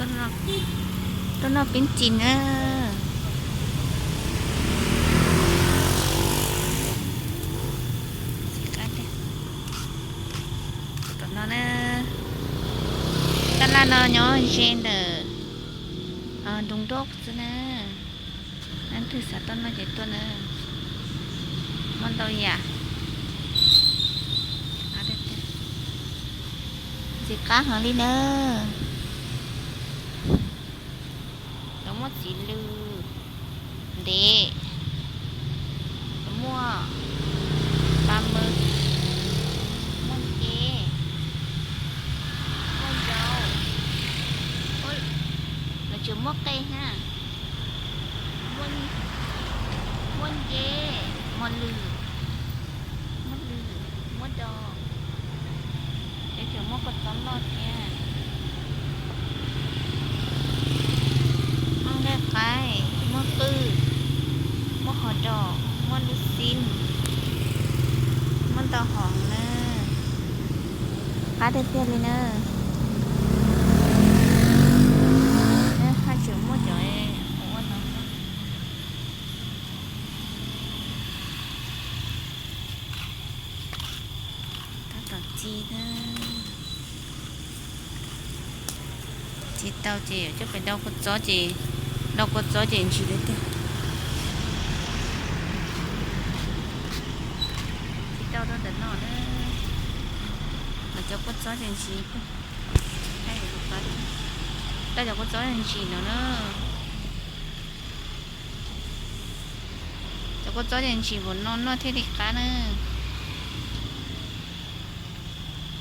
Tuaj noj peeb cis na. Tom no na, taj laj no nyob ze ntawm Nroog Nroj xwb na. Leej twg xav tuaj noj ces tuaj na. Muaj ntau yam. Ntxim qab heev li na. Lawv muaj txiv lws ntev, lawv muaj pa mws, muaj nce, muaj yau, lawv tseem muaj qe hab, muaj nce, mos lwm, muaj lwm, muaj dos, ces tseem muaj kua txob loj thiab. Muaj nqaij qaib, muaj qwj, muaj hos dos, muaj lub xib, muaj ntau hom na. Qab tiag tiag li na. Haj tseem muaj cov ua no. Tab tom ci, ci tau ces coj pem dau kua txob ces, dau kua txob ces ntsis li tiag. Ci tau rau ntawm no na, cov kua txob ces ntsis, tau cov kua txob ntsis no na. Cov kua txob ces ntsis npaum no noj thiaj li qab na.